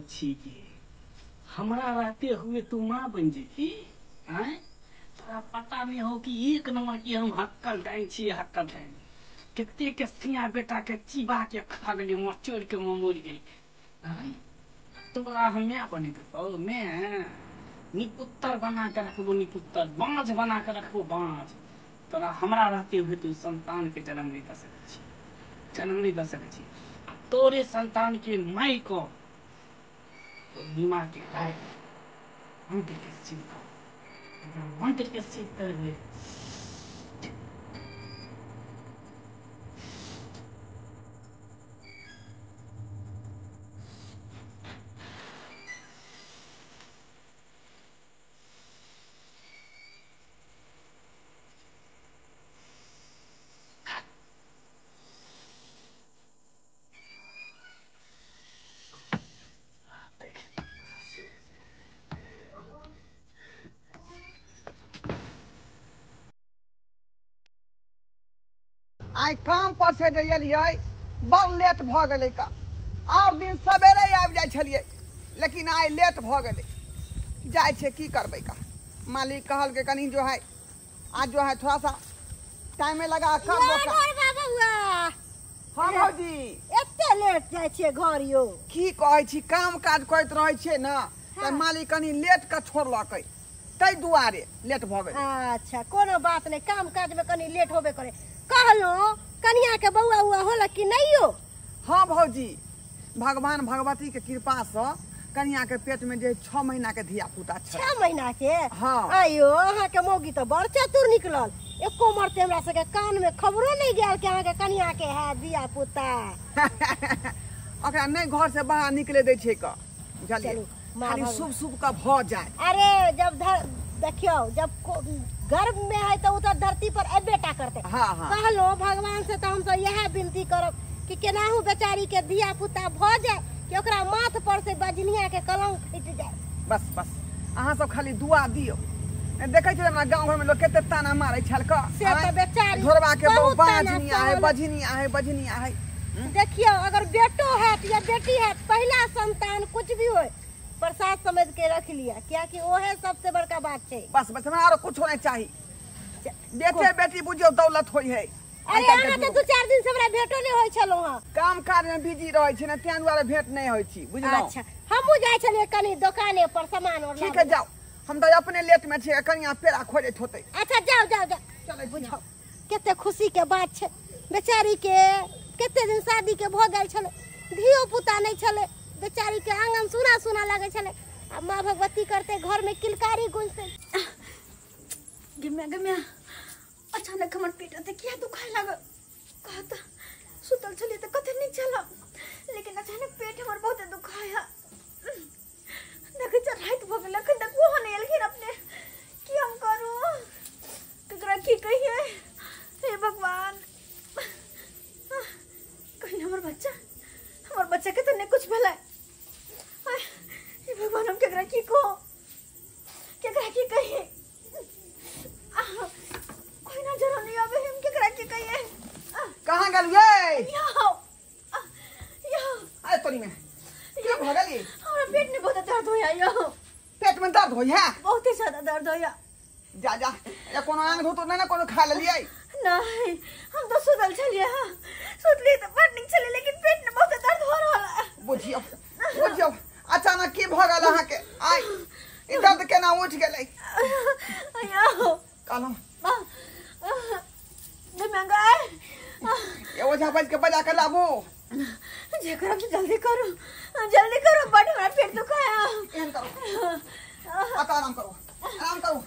बुच्ची के हमरा रहते हुए तू माँ बन जेती। आय तोरा पता नहीं हो कि एक नंबर की हम हक्कल डाइन छी, हक्कल डाइन कितने के सिया बेटा के चिबा के खा गेली, मचोड़ के ममोड़ गेली। आय तोरा हम मैं बने देतौ, मैं निपुत्तर बना के रखबो, निपुत्तर बाँझ बना के रखबो, बाँझ। तोरा हमरा रहते हुए तू संतान के जन्म नहीं दे सकै छी, जन्म नहीं दे सकै छी। तोरे संतान के माई को बीमा के गाय मंत्र के सिद्ध, मंत्र के सिद्ध कर। आइ काम पर से जे एलियै बड़ लेट भऽ गेलै का। आर दिन सवेरे आबि जाइ छलियै, लेकिन आइ लेट भऽ गेलै। जाइ छै की करबै का, मालिक कहलकै कनि जो है आज जो है थोड़ा सा टाइमे लगा कर दो। हाँ भौजी, एते लेट जाइ छियै घर यो? की कहै छी, काम काज करैत रहै छियै ने तऽ मालिक कनि लेट के छोड़लकै, ताहि दुआरे लेट भऽ गेलै। अच्छा कोनो बात नहि, काम काज में कनि लेट होबे करे। कहलहुँ कनिया के बौआ उआ होला कि नहीं हो? हाँ भौजी, भगवान भगवती के कृपा से कनिया के पेट में जे 6 महीना के धिया पुता छै। 6 महीना के? हाँ। आयो अहाँ के मौगी तो बड़ चतुर निकलल, एको मरते हमरा सबके कान में खबरो नहीं गेल कि अहाँ के कनिया के है धिया पुता। ओकरा नहीं घर से बाहर निकले दै छै का, बुझलियै? खाली शुभ शुभ का भ जाए। अरे जब देखियो जब गर्भ में है तो उतर धरती पर अबे टा करते। हाँ हाँ। कहलो भगवान से तो हम सब यह विनती करब कि केनाहू बेचारी के धिया पुता भ जाए कि ओकरा माथ पर से बजनिया के कलंक हटि जाए। बस बस अहाँ सब खाली दुआ दियो। देखै छियै हमरा गाँव घर में लोग कते ताना मारै छल का, से तो बेचारी घोरवा के बहु बाजनिया है, बजनिया है, बजनिया है। देखियो अगर बेटो हैत या बेटी हैत, पहला संतान कुछ भी होय प्रसाद समझ के रख लिया, क्या कि वो है सबसे बड़का बात है। बस बस हमरा आरो कुछ नहीं चाहिए, बेटे बेटी बुझियो दौलत होई है। अरे अहाँ के 2-4 दिन से हमरा भेटो नहीं होय छलो। हां काम काज में बिजी रहै छी ने, तें दुआरे भेंट नहीं होय छी, बुझलौ? अच्छा हमहु जाय छलियै कनी दुकाने पर सामान और। ठीक है जाओ, हम तो अपने लेट में छी, कनिया पेड़ा खोजैत होतै। अच्छा जाओ जाओ जाओ। चलै बुझाओ कते खुशी के बात छै, बेचारी के कते दिन शादी के भ गेल छलै, धियो पुता नहीं छलै, बेचारी के आंगन सुना सुना लगे छले। आ माँ भगवती करते घर में किलकारी गूंजते। गम्या गम्या अचानक हमर पेट एते किया दुखाय लागल? कहत सुतल छलियै तऽ कते नीक छल, लेकिन अचानक पेट हमर बहुत दुखाया। देखै छ राति भऽ गेल, अखन तक ओहो नहि एलखिन अपने। की हम करू, ककरा की कहियै? हे भगवान, कहीं हमर बच्चा के तऽ नहि कुछ भेलै। हे भगवान, हम केकरा की कहू, केकरा की कहियै? कोई नजर नहीं आवे, हम केकरा की कहियै? कहाँ गेलियै? यहाँ यहाँ। अरे तोरी में की भ गेली? हमरा पेट में बहुत दर्द होया। यो पेट में दर्द होय है? बहुत ही ज्यादा दर्द होया। जा जा, ए कोनो आंग धोतो नहीं ना, कोनो खा लेलियै? नहीं, हम तो सुतल छलियै। हां सुतली तऽ बड़ नीक छलै, लेकिन पेट में बहुत दर्द हो रहल है। बुझियो बुझियो अचानक की भ गेल अहाँ के? आइ ई दर्द केना उठि गेलै? आयो कहलहुँ नहीं ए ओझा बज के बजा के लाबू। जे करब से जल्दी करू, जल्दी करू, बड़ हमरा पेट दुखाया। एहन करू, आता आराम करू, आराम करू।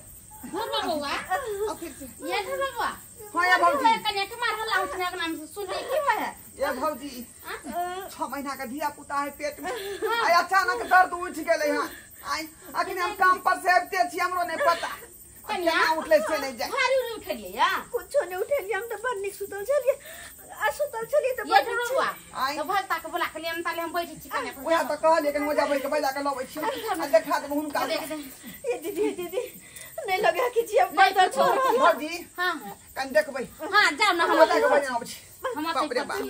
धर्म बौआ, अब फिर से ये धर्म बौआ। हाँ ये भौजी, कन्या के मार हल्ला होछ ने, नाम से सुनले की होय है? ये भौजी 6 महीना का धिया पुता है पेट में, आइ अचानक दर्द उठि गेलै। हां आइ अखन हम काम पर से आबिते छी, हमरो नहीं पता कन्या उठले से नहीं जाए। भारी उरी उठलियै या कुछो नहीं उठलियै, हम तऽ बड़ नीक सुतल छलियै। आ सुतल छलियै तऽ ये बड़ धर्म नीक बौआ आइ तो भगता के बोला के लियम, ताले हम बैठै छी कन्या पर। ओएह तऽ कहलियै कनि ओझा बैठ के बजा के लबै छी आ देखा देब हुनका। ये दीदी दीदी नहीं लगे कि जी अब दर्द हो रहल। भौजी हां कनि देखबै। हां जाउ न, हम ओझा के बजा आबै छी। हम बाप रे बाप की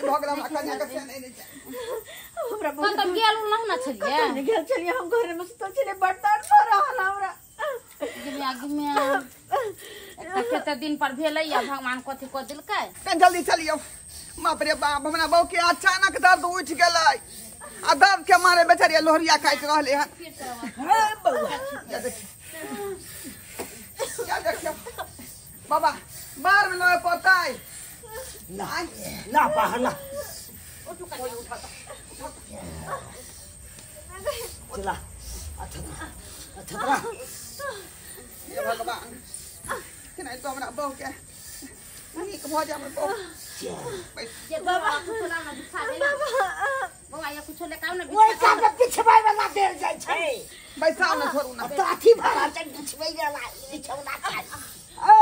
भऽ गेल हमरा कन्या के से नहीं हमरा बहुत कतौ गेल न ना छलियै कतौ गेल छलियै हम घर में सुतल छलियै बड़ दर्द भऽ रहल हमरा गिमिया गिमिया कते दिन पर भेलै या भगवान कथि कऽ देलकै कनि जल्दी चलियौ। बाप रे बाप हमरा बहू के अचानक दर्द उठि गेलै आ दर्द के मारे बेचारी लोहरिया काटि रहलै हन। हे बौआ जा देखियौ बाबा बाहर में लगे पड़तै। ला ला बाहर ला चला। अच्छा अच्छा हे भगवान केना तो हमरा बहू के नीक भऽ जाय हमर बहू। बाबा कुछो ला ना बिछा दे बौआ या कुछो ले काउ ना ओइ का के बिछबै वाला देल जाइ छै बैसाउ ना छोड़ू ना तो अथी भरा छै बिछबै वाला बिछौना छै। ए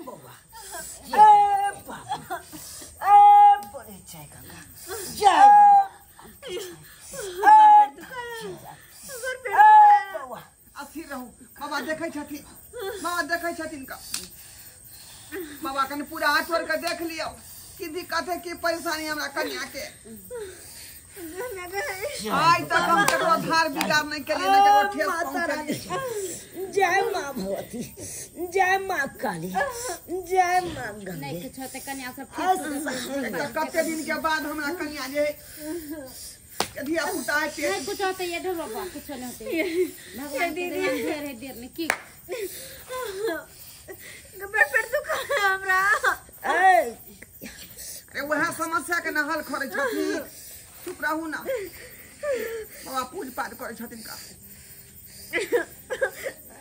बौआ ए बाबा ए बोले जय गंगा जय गंगा बौआ अस्थिर रहू बाबा देखै छथिन बाबा देखै छथिन का बाबा कनि पूरा हाथ छोड़ के देख लियौ की दिक्कत है की परेशानी हमरा कन्या के। आइ तक हम ककरो धार बिगाड़ नहीं केलियै ना ककरो ठेस पहुँचेलियै। जय माँ भगवती जय माँ काली जय माँ गंगे। नहीं कुछ होते कन्या सब ठीक हो जेतै। कते दिन के बाद हमरा कन्या जे धिया पुता है नहीं कुछ होते ये ढोल बाबा कुछ नहीं होते भगवान के देर है देर में की पेट दुखा हमरा। अरे वएह समस्या के न हल करै छथिन चुप रहू ना बाबा पूज पाठ करै छथिन का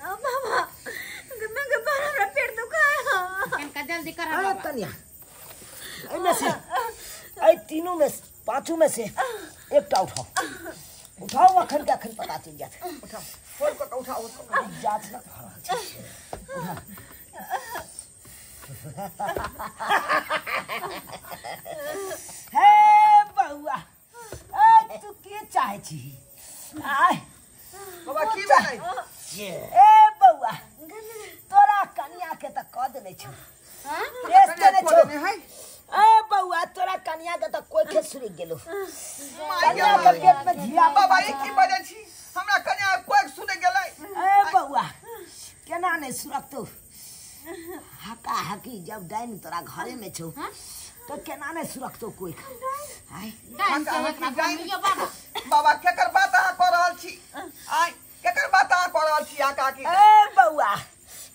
बाबा हमरा पेट दुखा कनका जल्दी कर बाबा। कन्या एहिमे से एहि तीनों में पांचों में से एकटा उठाओ उठाओ अखन के अखन पता चलि जायत। उठाओ फोड़ कऽ उठाओ जात न भऽ रहल छै। उठा हे बौआ ए तू के चाहे छी आय बाबा की भेलै? ए बौआ तोरा कन्या के त कऽ देने छौ हां देने छौ। ए बौआ तोरा कन्या के त कोखे सुरक गेलो कन्या के पेट में धिया। बाबा ई की बजै छी हमरा कन्या कोख सुरक गेलै। ए बौआ केना नै सुरकतौ हका हकी जब डाइन तोरा घरे में छौ तो केना नै सुरकतौ कोई आय डाइन के बाबा। बाबा केकर बात अहाँ कऽ रहल छी आय केकर बात अहाँ कऽ रहल छी हका हकी? ए बौआ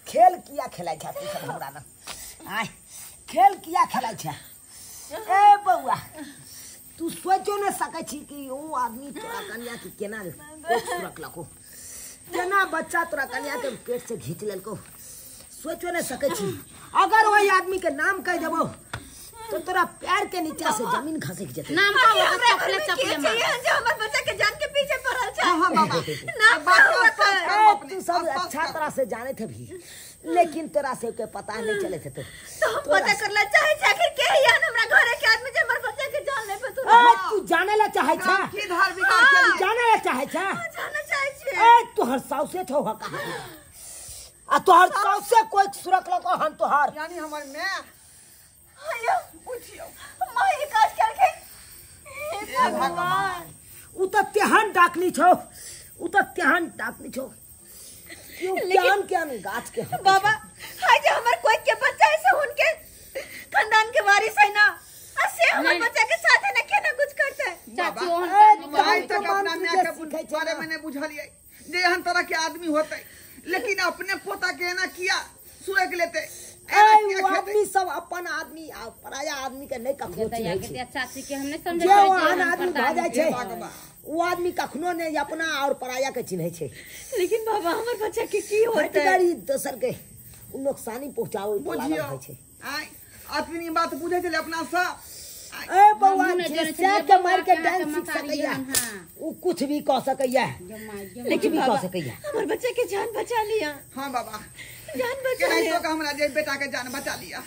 खेल किया खेलै छै तू सब हमरा न आय खेल किया खेलै छै? ए बौआ तू सोचो न सकै छी कि ओ आदमी तोरा कन्या के केना कोख सुरकलको केना बच्चा तोरा कन्या के पेट से घींच लेलको सोचो न सकै छी। अगर वही आदमी के नाम कह देबो तो तोरा पैर के नीचा से जमीन खसक जेतै। नाम का चपले चपले मार जे हमर बच्चा के जान के पीछे पड़ल छै। हां बाबा नाम बात तू सब अच्छा तरह से जाने थे भी लेकिन तोरा से के पता नहीं चले थे। तो हम पता करला चाहे छै आखिर के हन हमरा घरे के आदमी जे हमर बच्चा के जान ले तू। ए तू जाने ला चाहे छै की धार बिगाड़ के जाने ला चाहे छै? जाने चाहे छै। ए तोहर साउसे छौ हका आ तोहर साउसे कोई सुरकलको हन तोहर यानी हमर my आयो बुझियौ माय ई काज केलखिन। हे भगवान उ त तेहन डाकनी छौ उ त तेहन डाकनी छौ लेकिन क्यान गाछ के बाबा हाय जे हमर कोई के बच्चा है से हुनके खानदान के वारिस है ना आ से हमर बच्चा के साथ है ना केना कुछ करते। चाची ओहन आइ तक अपना my के बारे में नहीं बुझलियै जे एहन तरह के आदमी होतै लेकिन अपने पोता के एना किया सुरक लेते? ए आदमी सब अपन आदमी आ पराया आदमी के नहीं कखनो चिन्है छै। चाची के हम नहीं समझै जे ओहन आदमी भऽ जाइ छै ओ आदमी कखनो नहीं अपना और पराया के चिन्है छै। लेकिन बाबा हमर बच्चा के की होतै? दोसर के उ नुकसानी पहुंचावे बुझियौ छै। आइ आदमी बात बुझै छलै अपना सब। ए बौआ जे के मार के डांस सीख सकैया उ कुछ भी कह सकैया लेकिन भी कह सकैया। हमर बच्चा के जान बचा लिया। हां बाबा जान बचा लिया तो हमरा जे बेटा के जान बचा लिया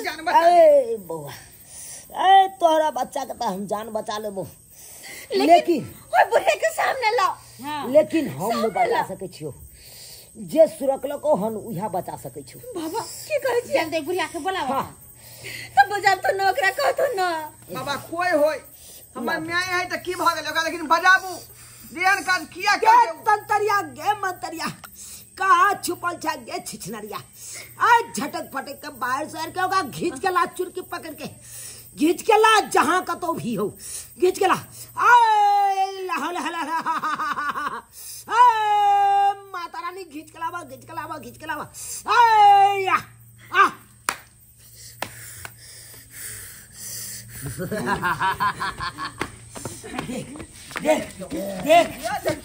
जान बचा। ए बौआ ए तोहरा बच्चा के त हम जान बचा लेबो लेकिन ओए बुढ़े के सामने लाओ। हां लेकिन हम न बचा सकै छियो जे सुरकलको हन उहा बचा सकै छियो। बाबा की कहै छी? जल्दी बुढ़िया के बोलावा। हां तब बजाब तो न ओकरा कहतो न। बाबा कोई होय हमर my है त की भ गेल ओकरा, लेकिन बजाबू जेहन काज किया गे तंतरिया गे मंतरिया कहाँ छुपल छा गे छिछनरिया। आज झटक फटक के बाहर से के होगा घींच के ला चुरकी पकड़ के घींच के ला जहां कतो भी हो घींच के ला। आए ला ला ला आए माता रानी घींच के लावा घींच के लावा घींच के लावा। आए या आ देख देख देख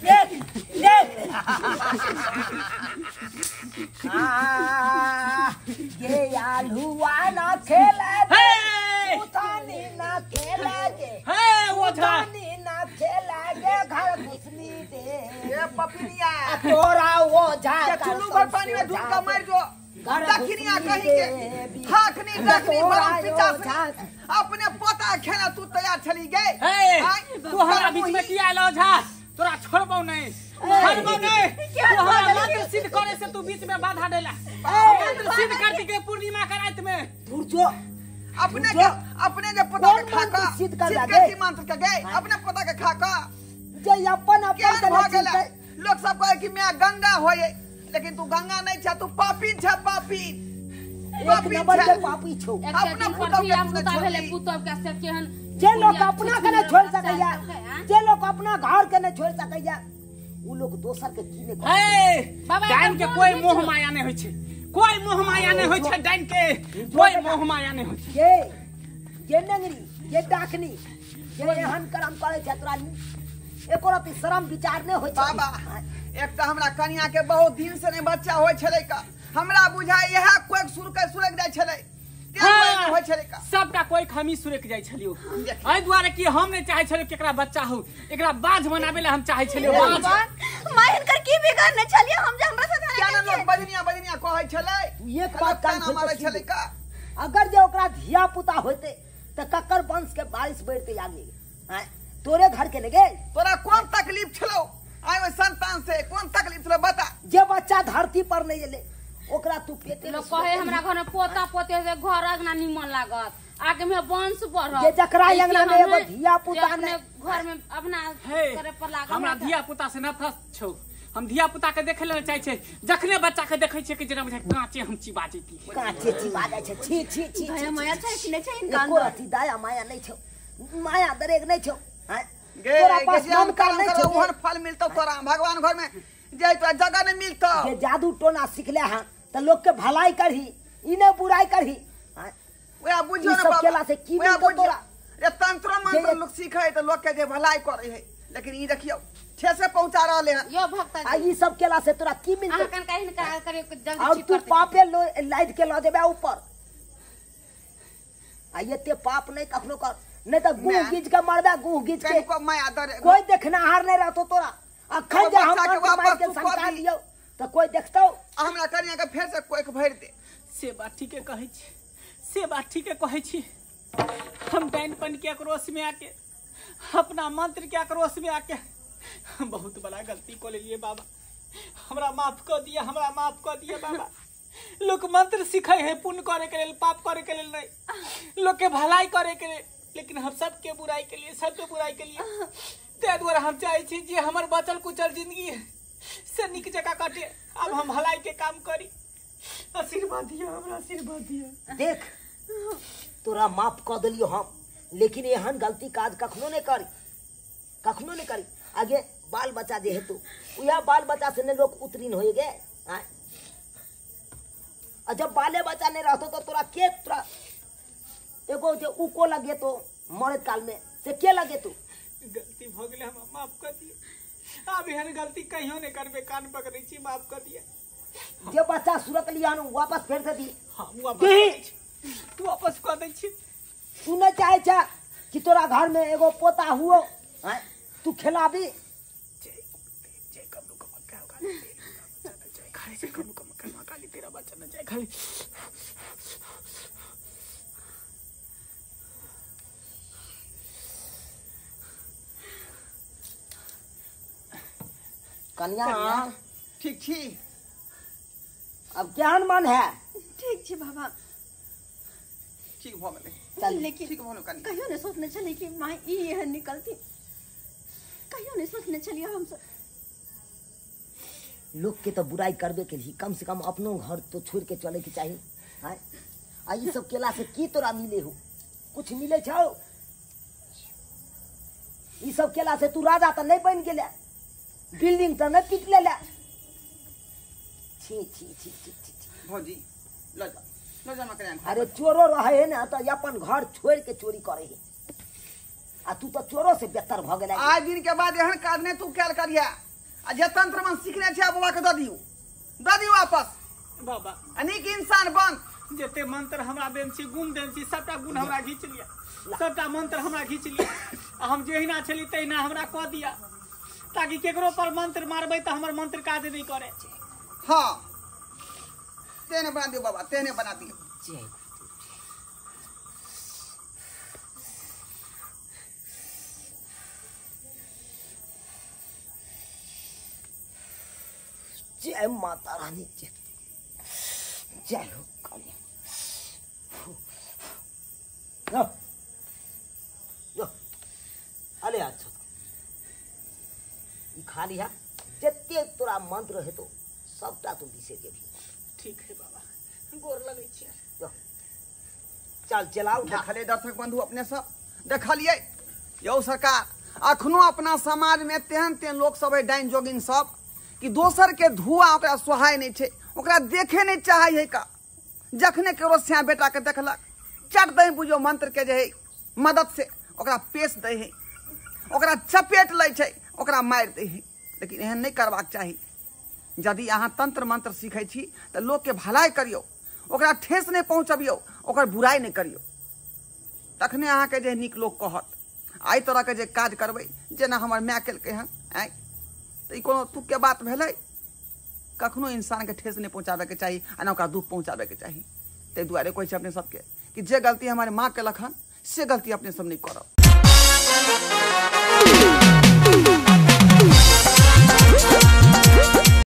देख देख ये आलूआ ना खेला उतानी ना खेला गे उतानी ना खेला गे घर घुसनी दे ये पपनिया तोरा ओझा चुल्लू भर पानी में डूब के मर जो दखिनिया कहीं के हाखनी दखनी बरम पिचास अपने पोता खेला तू तैयार छली गए। तू हमरा बीच में किया आलो झा, तोरा छोड़बौ नहीं छोड़बौ नहीं। तू हमरा मंत्र सिद्ध करे से तू बीच में बाधा देला। मंत्र सिद्ध करके के पूर्णिमा के रात में दूर जो अपने के अपने जे पोता के खा का सिद्ध कर दे मंत्र के गए अपने पोता के खा का जे अपन अपन के लोग सब कहे कि मैं गंगा होए, लेकिन तू गंगा नहीं छा, तू पापी छा पापी। एक नंबर के पापी छो। अपना पुतौ के पुता भेले पुतौ के से केहन जे लोग अपना के नहीं छोड़ सकैया, जे लोग अपना घर के नहीं छोड़ सकैया उ लोग दोसर के की नहीं। हे बाबा डाइन के कोई मोह माया नहीं होय छै, कोई मोह माया नहीं होय छै डाइन के, कोई मोह माया नहीं होय छै। ये नंगरी ये डाकनी जे एहन कर्म करे छै तोरा एको रति शरम विचार नहीं होय छै। बाबा एक तो हमरा कनिया के बहुत दिन से नहीं बच्चा होय छलै का, हमरा बुझाय इहे कोई सुर के सुरक जाय छलै। हाँ, होय छलै का सबटा कोई खमी सुरक जाय छलियो। एहि दुआरे कि हम नहीं चाहे छलियो कि एकरा बच्चा हो, एकरा बाझ बनाबे ला हम चाहे छलियो। बाझ मां हिनकर की बिगाड़ने छलियो हम जे हमरा साथ क्या ना लोग बजनिया बजनिया कहै छलै। तू एक बात कान खोल मारै छलै का, अगर जे ओकरा धिया पुता होते त ककर वंश के बारिश बढ़ते आगे तोरे घर के लगे। तोरा कौन तकलीफ छलो आय ओय संतान से, कौन तकलीफ छलो बता? जे बच्चा धरती पर नहीं एले ओकरा तू पेटे लोग कहे हमरा घर में पोता पोते से घर अंगना निमन लागत, आगे में वंश बढ़त। जे जकरा अंगना में एगो धिया पुता ने घर में अपना करे पर लागल। हमरा धिया पुता से नफरत छौ, हम धिया पुता के देखे ले चाहे छै, जखने बच्चा के देखै छै कि जेना बुझाय कांचे हम चिबा जैती, कांचे चिबा जाय छै। छी छी छी दया माया छै कि नहीं छै इनका? एको रति दया माया नहीं छौ, माया दरेग नहीं छौ। तोरा पास मन कर नहीं छौ, ओहन फल मिलतौ तोरा भगवान घर में जाय तो जगह नहीं मिलतौ। जे जादू टोना सिखले हां त लोग के भलाई करही, ई ने बुराई करही। ओया बुझियो ना बाबा केला से की मिलतौ तोरा? रे तंत्र मंत्र लोग सिखै त लोग के जे भलाई करै है, लेकिन ई देखियो छे से पहुंचा रहले हैं यो भक्त। आ ई सब केला से तोरा की मिलतौ? अहां कन कहिन का करे जल्दी और तू पापे लाद के ल जेबे ऊपर। आ एते पाप नहीं कखनो कर, नहीं त गुह गीज के मरबे, गुह गीज के को माया दर कोई देखनाहार नहीं रहतो तोरा। अखन जे हम मार के संतान लियो त कोई देखतौ? हमरा कनिया के फेर से कोई के भरि दे। से बात ठीके कहै छी, से बात ठीके कहै छी। हम डाइनपन के आक्रोश में आके अपना मंत्र के आक्रोश में आके बहुत बड़ा गलती को ले लिए बाबा, हमरा माफ कर दिया, हमरा माफ कर दिया बाबा। लोग मंत्र सिखे है पुण्य करे के लेल, पाप करे के लेल नहीं, लोग के भलाई करे के लेल, लेकिन हम सबके बुराई के लिए, सबके बुराई के लिए। ताहि दुआरे हम चाहे छी जे हमर बचल कुचल जिंदगी से निक जगह कटे, अब हम भलाई के काम करी। आशीर्वाद दिया हमरा, आशीर्वाद दिया। देख तोरा माफ कर दिलियो हम, लेकिन एहन गलती काज कखनो नहीं करी, कखनो नहीं करी। आगे बाल बच्चा जे हेतु उहे बाल बच्चा से ने लोग उत्तीर्ण होए गे। आ जब बाले बच्चा नहीं रहतो तो तोरा के तोरा एगो जे उको लगे तो मरत काल में से के लगे तू? गलती भ गेलै, हमरा माफ कर दिए। आब एहन गलती कहियो नहीं करबे, कान पकड़ै छी, माफ कर दिए। जे बच्चा सुरक लिया वापस फेर से दी। हां वापस तू वापस कर दै छी। तू नहीं चाहे छा कि तोरा घर में एगो पोता हुओ तू खेलाबी? जय कमलू कमक्का जय खाली जय कमलू कमक्का मां काली तेरा बच्चा न जय खाली। कन्या ठीक छी? अब केहन मन है? ठीक छी बाबा। ठीक भ गेलै। लेकिन ठीक भऽ गेलै। कहियो नहि सोचने छलियै कि माँ ई एहन निकलती, कहियो नहि सोचने छलियै हमसब। लोग के तो बुराई करबे के लिए, कम से कम अपनो घर तो छोड़ के चले के चाहिए। हैं आ ई सब केला से की तोरा मिले हो? कुछ मिले छौ? ई सब केला से तू राजा तो नहीं बन गेले, बिल्डिंग तो नहीं पीट ले। छी छी छी छी छी। भौजी ल जा, ल जा मकरान। अरे चोरो रहे है ना तो अपन घर छोड़ के चोरी करे है, आ तू तो चोरो से बेहतर भ गेलै। आज दिन के बाद एहन काज नहीं तू कैल करिया। आ जे तंत्र मन सीखने छै बाबा के the दियौ, the दियौ वापस। बाबा अनेक इंसान बन। जते मंत्र हमरा देन छी, गुण देन छी, सबटा गुण हमरा घीच लिया, सबटा मंत्र हमरा घीच लिया। आ हम जहिना छली तहिना हमरा कह दिया, ताकि केकरो पर मंत्र मारबै तऽ हमर मंत्र काज नहीं करे। हाँ तेने बना दियो बाबा, तेने बना दियो। जय जय माता रानी, जय जय हो काली। लो लो अरे अच्छा ई खा लिहा, जते तोरा मंत्र हेतो सबटा तू बिसरि जेबही। ठीक है बाबा, गोर लगै छी। चल चलाउ। देखलियै दर्शक बंधु अपने सब देखलियै यौ सरकार, अखनो अपना समाज में तेहन तेहन लोक सब है डाइन जोगिन सब कि दोसर के धुआं ओकरा सोहाय नहीं छै, ओकरा देखे नहीं चाहे है का। जखने केकरो स्या बेटा के देखलक चट दे बुझो मंत्र के जे है मदद से ओकरा पेश दे है, ओकरा चपेट लै छै, ओकरा मारि दे है। लेकिन एहन नहीं करबाक चाही। यदि अहाँ तंत्र मंत्र सीखै छी तऽ लोक के भलाई करियौ, ओकरा ठेस नहीं पहुँचबियौ, ओकर बुराई नहीं करियौ, तखने अहाँके जे नीक लोक कहत। एहि तरहके जे काज करबै जेना हमर माय केलकै हन, आँय तऽ ई कोनो तुकके बात भेलै? कखनो इंसानके ठेस नहीं पहुँचाबैके चाही आ ने ओकरा दुख पहुँचाबैके चाही। ताहि दुआरे कहै छै अपने सबके कि जे गलती हमारे माँ केलक हन से गलती अपने सब नहीं करब।